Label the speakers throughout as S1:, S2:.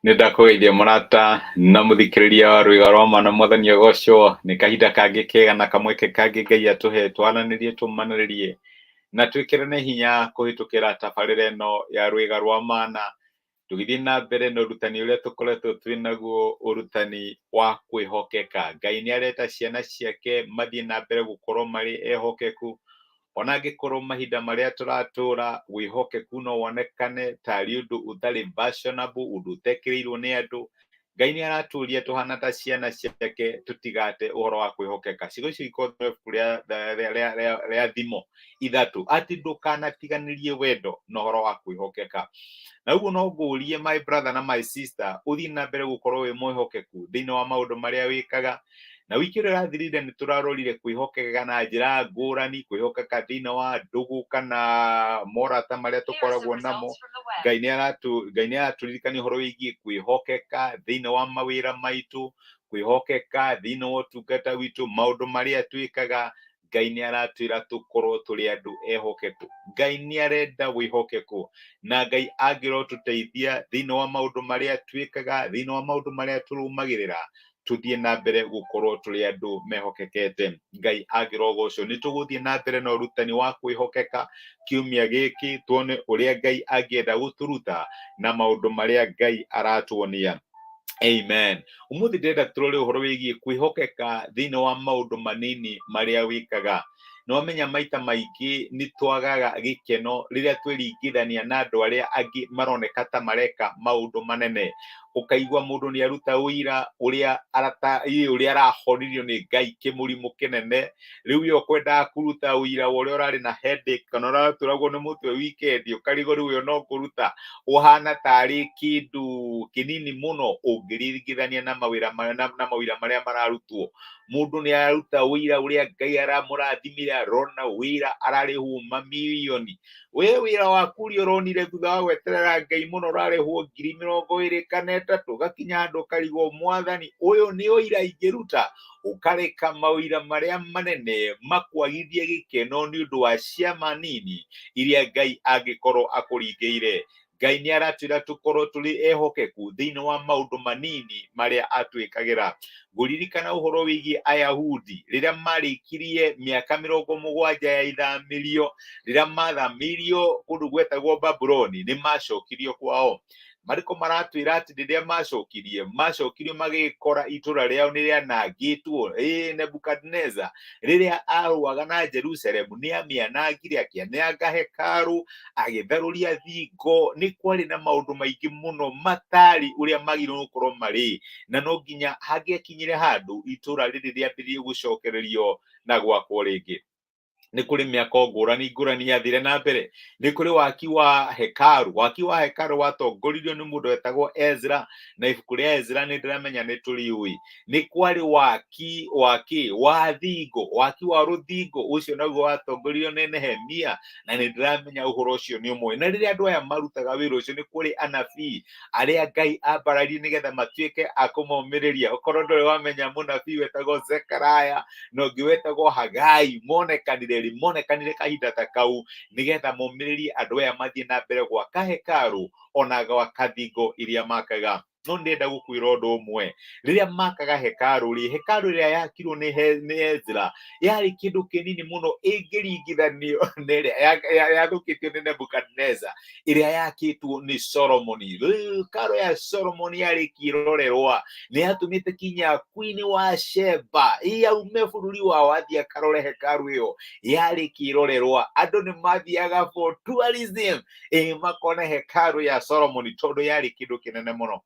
S1: Nĩ ndakũgeithia mũrata na mũthikĩrĩria wa rwĩga rwa ma na mwathani agocwo. Nĩ kahinda kangĩ kega na kamweke kangĩ Ngai atũhe twaranĩrie, tũmanĩrĩrie na twĩkĩrane hinya kũhĩtũkĩra tabarĩra ĩno ya rwĩga rwa mana, tũgĩthiĩ na mbere na ũrutani ũrĩa tũkoretwo twĩ naguo, ũrutani wa kwĩhokeka. Ngai nĩ areta ciana ciake mathiĩ na mbere gũkorwo marĩ ehokeku, ona angĩkorwo mahinda marĩa tũratũra wĩhokeku no wonekane tarĩ ũndũ ũtarĩ fashionable, ũndũ ũtekĩrĩirwo nĩ andũ. Ngai nĩ aratũria tũhana ta ciana ciake tũtigate ũhoro wa kwĩhokeka. Ciugo icio ikoragwo ibuku rĩa Thimo 3, atĩ ndũkanatiganĩrie wendo na ũhoro wa kwĩhokeka. Na ũguo no ngũrie, my brother na my sister, ũthiĩ na mbere gũkorwo wĩ mwĩhokeku thĩinĩ wa maũndũ marĩa wĩkaga. Na wiki ĩrĩa ĩrathirire nĩ tũrarorire kwĩhokeka na njĩra ngũrani, kwĩhokeka thĩinĩ wa ndũgũ kana morata marĩa tũkoragwo namo. Ngai nĩ aratũririkania ũhoro wĩgiĩ kwĩhokeka thĩinĩ wa mawĩra maitũ, kwĩhokeka thĩinĩ wa ũtungata witũ, maũndũ marĩa twĩkaga. Ngai nĩ aratwĩra tũkorwo tũrĩ andũ ehokeku. Ngai nĩ arenda wĩhokeku, na Ngai angĩrotũteithia thĩinĩ wa maũndũ marĩa twĩkaga, thĩinĩ wa maũndũ marĩa tũrũmagĩrĩra, tuthiĩ na mbere gũkorwo tũrĩ andũ mehokekete. Ngai angĩrogocwo. Nĩ tũgũthiĩ na mbere na ũrutani wa kwĩhokeka kiumia gĩkĩ, tuone ũrĩa Ngai angĩenda gũtũruta na maũndũ marĩa Ngai aratuonia. Amen. Ũmũthĩ ndĩrenda tũrore ũhoro wĩgiĩ kwĩhokeka thĩinĩ wa maũndũ manini marĩa wĩkaga. Nĩ wamenya maita maingĩ nĩ twagaga gĩkeno rĩrĩa tweringithania na andũ arĩa angĩ maroneka ta mareka maũndũ manene. Ũkaigua mũndũ nĩ aruta ũira ũrĩa arata, ũrĩa arahonirio nĩ Ngai kĩmũrimũ kĩnene. Rĩu we ũkwendaga kũruta ũira wa ũrĩa ũrarĩ na headache kana ũraturagwo nĩ mũtwe weekend, ũkarigwo rĩu ũyũ no kũruta ũhana tarĩ kĩndũ kĩnini mũno ũngĩringithania na mawĩra na mawĩra marĩa mararutwo. Mũndũ nĩ araruta ũira ũrĩa Ngai aramũrathimire, arona wĩra ararĩhwo mamirioni. We wĩra waku ũrĩa ũronire thutha wa gweterera Ngai mũno ũrarĩhwo 23,000, ũgakinya handũ ũkarigwo, mwathani ũyũ nĩ ũira ingĩruta? Ũkareka mawĩra marĩa manene makwagithie gĩkeno nĩ ũndũ wa ciama nini iria Ngai angĩkorwo akũringĩire. Ngai nĩ aratwĩra tũkorwo tũrĩ ehokeku thĩinĩ wa maũndũ manini marĩa atwĩkagĩra. Ngũririkana ũhoro wĩgiĩ Ayahudi rĩrĩa marĩkirie mĩaka 70 ya ithamĩrio, rĩrĩa mathamĩirio kũndũ gwetagwo Babuloni, nĩ macokirio kwao. Marĩko maratwĩra atĩ rĩrĩa macokirie, macokirio magĩkora itũra rĩao nĩ rĩanangĩtwo. Nebukadneza rĩrĩa arũaga na Jerusalemu nĩ amĩanangire, akĩananga hekarũ, agĩtharũria thingo. Nĩ kwarĩ na maũndũ maingĩ mũno matarĩ ũrĩa magĩrĩirwo gũkorwo marĩ, na no nginya hangĩakinyire handũ itũra rĩrĩ rĩambĩrĩrie gũcokererio na gwakwo rĩngĩ. Nĩ kũrĩ mĩako ngũrani ngũrani yathire na mbere. Nĩ kũrĩ waki wa hekaru. Waki wa hekaru watongoririo nĩ mũndũ wetagwo Ezra, na ibuku rĩa Ezra nĩ ndĩramenya nĩ tũrĩũĩ. Nĩ kwarĩ waki wa kĩ wa thingo, waki wa rũthingo ũcio naguo watongoririo nĩ Nehemia, na nĩ ndĩramenya ũhoro ũcio nĩ ũmwe. Na rĩrĩa andũ aya marutaga wĩra ũcio, nĩ kũrĩ anabii arĩa Ngai ambararie nĩgetha matuĩke a kũmomĩrĩria. Okorwo ndũrĩ wamenya mũnabii wetagwo Zekaraya na ũngĩ wetagwo Hagai, monekanire rĩ? Monekanire kahinda ta kau nĩgetha momĩrĩrie andũ aya mathiĩ na mbere gwaka hekarũ ona gwaka thingo iria makaga. No ndĩrenda gũkwĩra ũndũ ũmwe, rĩrĩa makaga hekarũ rĩ, hekarũ ĩrĩa yakirwo nĩ Ezra yarĩ kĩndũ kĩnini mũno ĩngĩringithanio na ĩrĩa yathũkĩtio nĩ Nebukadneza, ĩrĩa yakĩtwo nĩ Solomoni. Hekarũ ya Solomoni yarĩ kĩrorerwa, nĩ yatũmĩte kinya Queen wa Sheba aume bũrũri wao athiĩ akarore hekarũ ĩyo. Yarĩ kĩrorerwa, andũ nĩ mathiaga for tourism, makone hekarũ ya Solomoni tondũ yarĩ kĩndũ kĩnene mũno.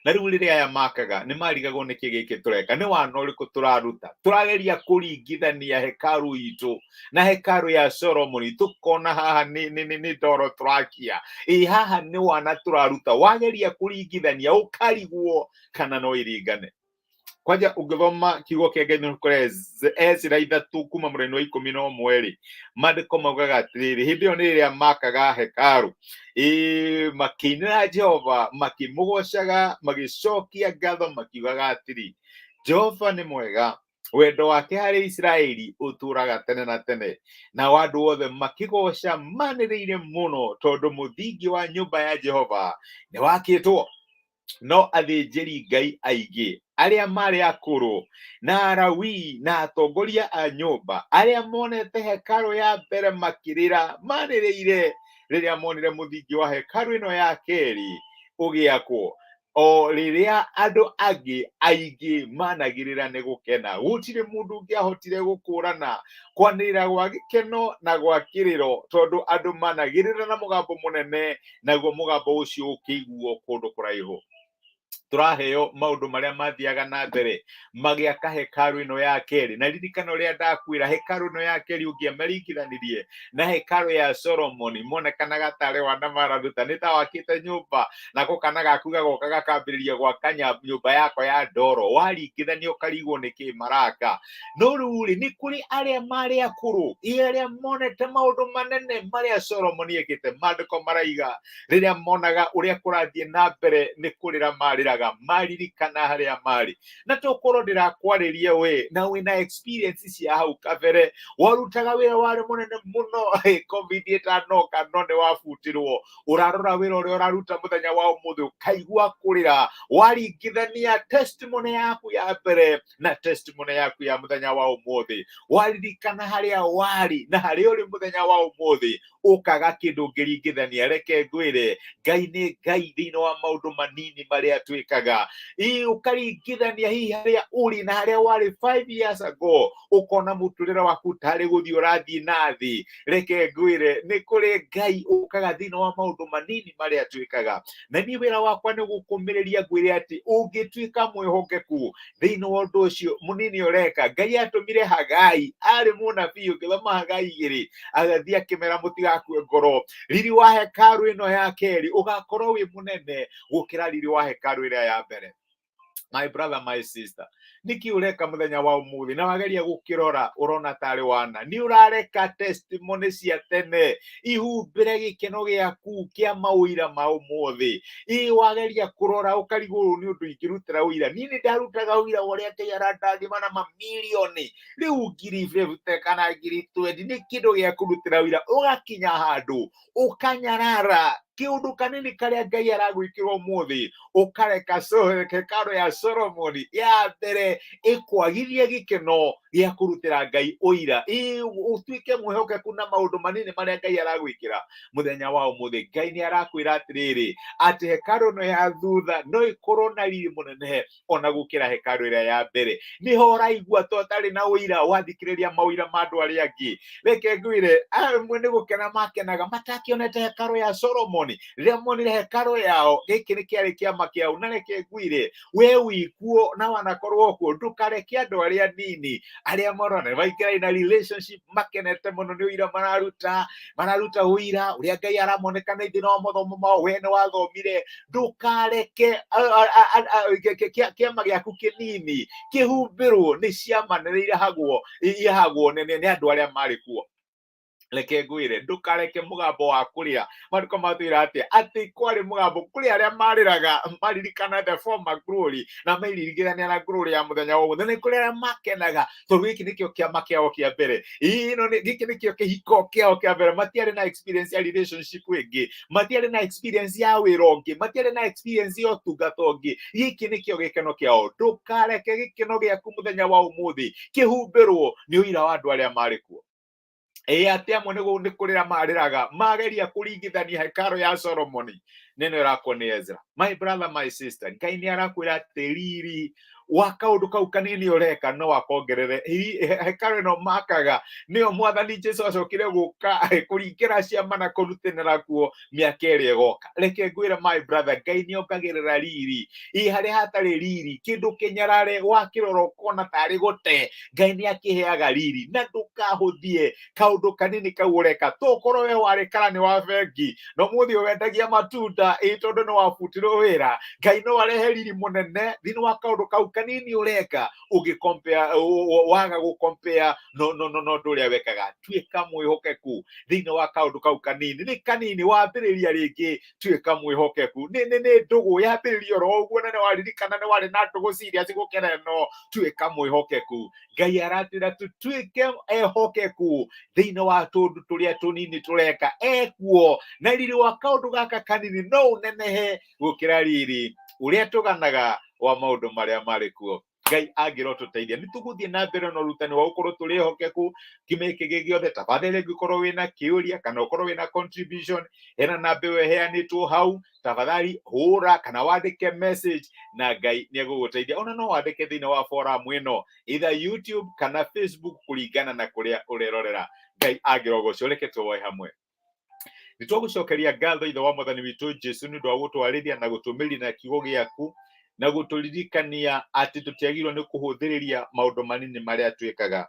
S1: Na rĩu rĩrĩa aya makaga nĩ marigagwo nĩkĩ gĩkĩ tũreka, nĩ wana ũrĩkũ tũraruta, tũrageria kũringithania hekarũ itũ na hekarũ ya Solomoni, tũkona haha nĩ ndoro tũrakia, haha nĩ wana tũraruta. Wageria kũringithania ũkarigwo kana no iringane. Kwanja ũngĩthoma kiugo kĩa Ngai nĩ ũkora Ezra 3 kuma mũraini wa 11 rĩ, maandĩko maugaga atĩrĩrĩ, hĩndĩ ĩyo nĩ rĩrĩa makaga hekarũ, makĩinĩra Jehova, makĩmũgocaga, magĩcokia ngatho, makiugaga atĩrĩ, Jehova nĩ mwega, wendo wake harĩ Isiraeli ũtũũraga tene na tene. Nao andũ othe makĩgoca manĩrĩire mũno, tondũ mũthingi wa nyũmba ya Jehova nĩ wakĩtwo. No athĩnjĩri Ngai aingĩ arĩa marĩ akũrũ na Alawii na atongoria a nyũmba arĩa monete hekarũ ya mbere makĩrĩra manĩrĩire rĩrĩa monire mũthingi wa hekarũ ĩno ya kerĩ ũgĩakwo, o rĩrĩa andũ angĩ aingĩ managĩrĩra nĩ gũkena. Gũtirĩ mũndũ ũngĩahotire gũkũrana kwanĩrĩra gwa gĩkeno na gwa kĩrĩro, tondũ andũ managĩrĩra na mũgambo mũnene, naguo mũgambo ũcio ũkĩiguo kũndũ kũraihu. Tũraheo maũndũ marĩa mathiaga na mbere magĩaka hekarũ ĩno ya kerĩ. Na ririkana ũrĩa ndakwĩra, hekarũ ĩno ya kerĩ ũngĩamaringithanirie na hekarũ ya Solomoni, monekanaga tarĩ wana mararuta, nĩ ta wakĩte nyũmba nako kana gaku gagoka gakambĩrĩria gwaka nyũmba yako ya ndoro, waringithania ũkarigwo nĩ kĩ maraka. No rĩu rĩ, nĩ kũrĩ arĩa marĩ akũrũ, ĩ arĩa monete maũndũ manene marĩa Solomoni ekĩte. Maandĩko maraiga rĩrĩa monaga ũrĩa kũrathiĩ na mbere nĩ kũrĩra marĩraga maririkana harĩa marĩ. Na tokorwo ndĩrakwarĩria we na wĩna experience cia hau kabere, warutaga wĩra warĩ mũnene mũno COVID ĩtanoka, no nĩ wabutirwo. Ũrarora wĩra ũrĩa ũraruta mũthenya wa ũmũthĩ ũkaigua kũrĩra, waringithania testimony yaku ya mbere na testimony yaku ya mũthenya wa ũmũthĩ, waririkana harĩa warĩ na harĩa ũrĩ mũthenya wa ũmũthĩ, ũkaga kĩndũ ũngĩringithania. Reke ngwĩre, Ngai nĩ Ngai thĩinĩ wa maũndũ manini marĩa twĩkaga. Ĩ ũkaringithania hihi harĩa ũrĩ na harĩa warĩ 5 years ago, ũkona mũtũrĩre waku tarĩ gũthiĩ ũrathiĩ na thĩ. Reke ngwĩre, nĩ kũrĩ Ngai ũkaga thĩinĩ wa maũndũ manini marĩa twĩkaga. Na niĩ wĩra wakwa nĩ gũkũmĩrĩria ngwĩre atĩ ũngĩtuĩka mwĩhokeku thĩinĩ wa ũndũ ũcio mũnini ũreka. Ngai atũmire Hagai, arĩ mũnabii, ũngĩthoma Hagai 2, agathiĩ akĩmera mũtigakue ngoro, riri wa hekarũ ĩno ya kerĩ ũgakorwo wĩ mũnene gũkĩra riri wa hekarũ ĩrĩa ya mbere. My brother, my sister, nĩkĩ ũreka mũthenya wa ũmũthĩ na wageria gũkĩrora ũrona tarĩ wana? Nĩ ũrareka testimony cia tene ihumbĩre gĩkeno gĩaku kĩa maũira ma ũmũthĩ. Ĩ wageria kũrora ũkarigwo ũyũ nĩ ũndũ ingĩrutĩra ũira. Niĩ nĩ ndarutaga ũira wa ũrĩa Ngai arandathima na mamirioni, rĩu ngiri 50 kana ngiri 20 nĩ kĩndũ gĩa kũrutĩra ũira. Ũgakinya handũ ũkanyarara kĩũndũ kanini karĩa Ngai aragwĩkĩra ũmũthĩ, ũkareka hekarũ ya Solomoni ya mbere ĩkwagithie gĩkeno gĩa kũrutĩra Ngai ũira. Ĩ ũtuĩke mwĩhokeku na maũndũ manini marĩa Ngai aragwĩkĩra mũthenya wa ũmũthĩ. Ngai nĩ arakwĩra atĩrĩrĩ, atĩ hekarũ ĩno ya thutha no ĩkorwo na riri mũnene ona gũkĩra hekarũ ĩrĩa ya mbere. Nĩho ũraigua to ũtarĩ na ũira, wathikĩrĩria maũira ma andũ arĩa angĩ. Reke ngwĩre, amwe nĩ gũkena makenaga matakĩonete hekarũ ya Solomoni. Rĩrĩa monire hekarũ yao, gĩkĩ nĩ kĩarĩ kĩama kĩao. Na reke ngwĩre, we wĩkuo na wanakorwo kuo, ndũkareke andũ arĩa nini arĩa marona nĩ maingĩra na relationship makenete mũno nĩ ũira mararuta, mararuta ũira ũrĩa Ngai aramonekana thĩinĩ wa mathomo mao, we nĩ wathomire. Ndũkareke kĩama gĩaku kĩnini kĩhumbĩrwo nĩ ciama nene irahagwo ihagwo nĩ andũ arĩa marĩ kuo. Reke ngwĩre, ndũkareke mũgambo wa kũrĩra. Maandĩko matwĩra atĩa? Atĩ kwarĩ mũgambo kũrĩ arĩa marĩraga maririkana the former glory na mairirikania na glory ya mũthenya wa ũmũthĩ. Nĩ kũrĩ arĩa makenaga tondũ gĩkĩ nĩkĩo kĩama kĩao kĩa mbere, ĩno gĩkĩ nĩkĩo kĩhiko kĩao kĩa mbere. Matiarĩ na experience ya relationship ĩngĩ, matiarĩ na experience ya wĩra ũngĩ, matiarĩ na experience ya ũtungata ũngĩ. Gĩkĩ nĩkĩo gĩkeno kĩao. Ndũkareke gĩkeno gĩaku mũthenya wa ũmũthĩ kĩhumbĩrwo nĩ ũira wa andũ arĩa marĩ kuo. Ĩ atĩ amwe nĩ kũrĩra marĩraga mageria kũringithania hekarũ ya Solomoni nĩno ĩrakwo nĩ Ezra. My brother, my sister, Ngai nĩ arakwĩra atĩ riri wa kaũndũ kau kanini ũreka no akongerere. Hekarũ ĩno makaga nĩyo Mwathani Jesu acokire gũka kũringĩra ciama na kũrutĩnĩra kuo mĩaka ĩrĩa ĩgoka. Reke ngwĩre my brother, Ngai nĩ ongagĩrĩra riri. Ĩ harĩa hatarĩ riri, kĩndũ kĩnyarare wakĩrora ũkona tarĩ gũte, Ngai nĩ akĩheaga riri. Na ndũkahũthie kaũndũ kanini kau ũreka. Tokorwo we warĩ karani wa bengi no mũthĩ ũwendagia matunda, ĩ tondũ nĩ wabutirwo wĩra, Ngai no arehe riri mũnene thĩinĩ wa kaũndũ kau kanini ũreka, ũgĩ compare waga gũ compare no no no no ũndũ ũrĩa wekaga. Tuĩka mwĩhokeku thĩinĩ wa kaũndũ kau kanini. Nĩ kanini wambĩrĩria rĩngĩ, tuĩka mwĩhokeku. Nĩ ndũgũ yambĩrĩria oro ũguo, na nĩ waririkana nĩ warĩ na ndũgũ serious gũkĩra ĩno, tuĩka mwĩhokeku. Ngai aratwĩra tũtuĩke ehokeku thĩinĩ wa tũndũ tũrĩa tũnini tũreka ekuo, na riri wa kaũndũ gaka kanini no ũnenehe gũkĩra riri Ũrĩa tũganaga wa maũndũ marĩa marĩ kuo. Ngai angĩrotũteithia nĩ tũgũthiĩ na mbere na ũrutani wa gũkorwo tũrĩ ehokeku kiumia gĩkĩ gĩ gĩothe. Tafadhali ũngĩkorwo wĩna kĩũria kana ũkorwo wĩna contribution, hena namba ĩyo ĩheanĩtwo hau, tafadhali hũra kana wandĩke message na Ngai nĩ egũgũteithia. Ona no wandĩke thĩinĩ wa forum ĩno, either YouTube kana Facebook, kũringana na kũrĩa ũrerorera. Ngai angĩrogocwo. Reke tũwoe hamwe. Nĩ twagũcokeria ngatho, Ithe wa Mwathani witũ Jesu, nĩ ũndũ wa gũtwarĩria na gũtũmĩria na kiugo gĩaku na gũtũririkania atĩ tũtiagĩrĩirwo nĩ kũhũthĩrĩria maũndũ manini marĩa twĩkaga.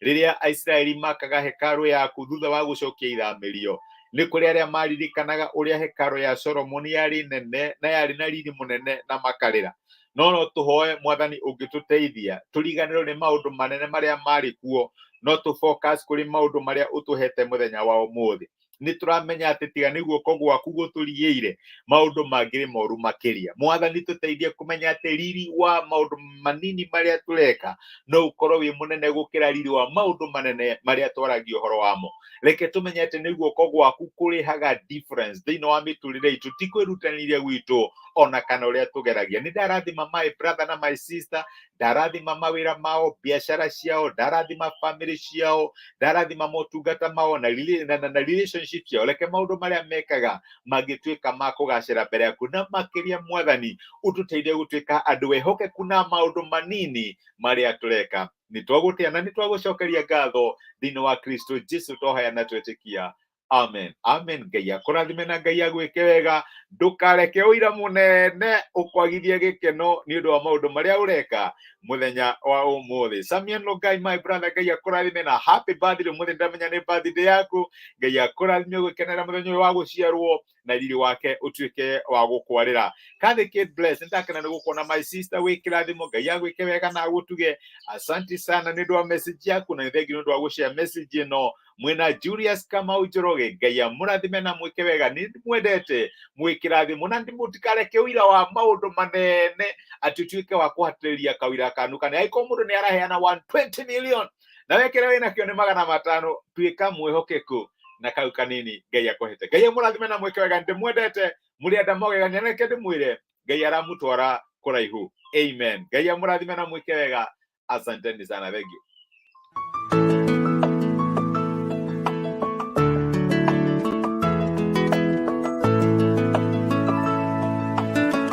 S1: Rĩrĩa Aisiraeli makaga hekarũ yaku thutha wa gũcokia ithamĩrio, nĩ kũrĩ arĩa maririkanaga ũrĩa hekarũ ya Solomoni yarĩ nene na yarĩ na riri mũnene na makarĩra. No tũhoe, Mwathani, ũngĩtũteithia tũriganĩrwo nĩ maũndũ manene marĩa marĩ kuo, no tũ focus kũrĩ maũndũ marĩa ũtũhete mũthenya wa ũmũthĩ. Nĩ tũramenya atĩ tiga nĩ guoko gwaku gũtũrigĩire, maũndũ mangĩrĩ moru makĩria. Mwathani, tũteithie kũmenya atĩ riri wa maũndũ manini marĩa tũreka no ũkorwo wĩ mũnene gũkĩra riri wa maũndũ manene marĩa twaragia ũhoro wamo. Reke tũmenye atĩ nĩ guoko gwaku kũrĩhaga difference thĩinĩ wa mĩtũrĩre itũ, ti kwĩrutanĩria gwitũ ona kana ũrĩa tũgeragia. Nĩ ndarathima my brother na my sister, ndarathima mawĩra mao, biacara ciao, ndarathima family ciao, ndarathima motungata mao na relationship ciao. Reke maũndũ marĩa mekaga mangĩtuĩka ma kũgacĩra mbere yaku, na makĩria, Mwathani, ũtũteithie gũtuĩka andũ ehokeku na maũndũ manini marĩa tũreka. Nĩ twagũtĩa na nĩ twagũcokeria ngatho thĩinĩ wa Kristo Jesu twahoya na twetĩkia. Amen, amen. Ngai akũrathime na Ngai agwĩke wega. Ndũkareke ũira mũnene ũkwagithie gĩkeno nĩ ũndũ wa maũndũ marĩa ũreka mũthenya wa ũmũthĩ. Samian Ngai, my brother, Ngai akũrathime na happy birthday. Ũmũthĩ ndamenya nĩ birthday yaku. Ngai akũrathime gũkenera mũthenya ũyũ wa gũciarwo na riri wake ũtuĩke wa gũkwarĩra. Kathy Kate Bless, nĩndakena nĩ gũkuona, my sister. Wĩ kĩrathimo. Ngai agwĩke wega na agũtuge. Asante sana nĩ ũndũ wa message yaku na nĩ thengiũ nĩ ũndũ wa gũshare message ĩno mwĩna Julius Kamau Njoroge. Ngai amũrathime na mwĩke wega. Nĩ mwendete, mwĩ kĩrathimo, na mũtikareke ũira wa maũndũ manene atĩ ũtuĩke wa kũhatĩrĩria kawĩra kanu, kana angĩkorwo mũndũ nĩ araheana 120 million na we kĩrĩa wĩnakĩo nĩ 500, tuĩka mwĩhokeku na kau kanini Ngai akũhete. Ngai amũrathime na mwĩke wega. Ndĩmwendete mũrĩ anda mogegania, reke ndĩmwĩre, Ngai aramũtwara kũraihu. Amen. Ngai amũrathime na mwĩke wega. Asanteni sana, thank you.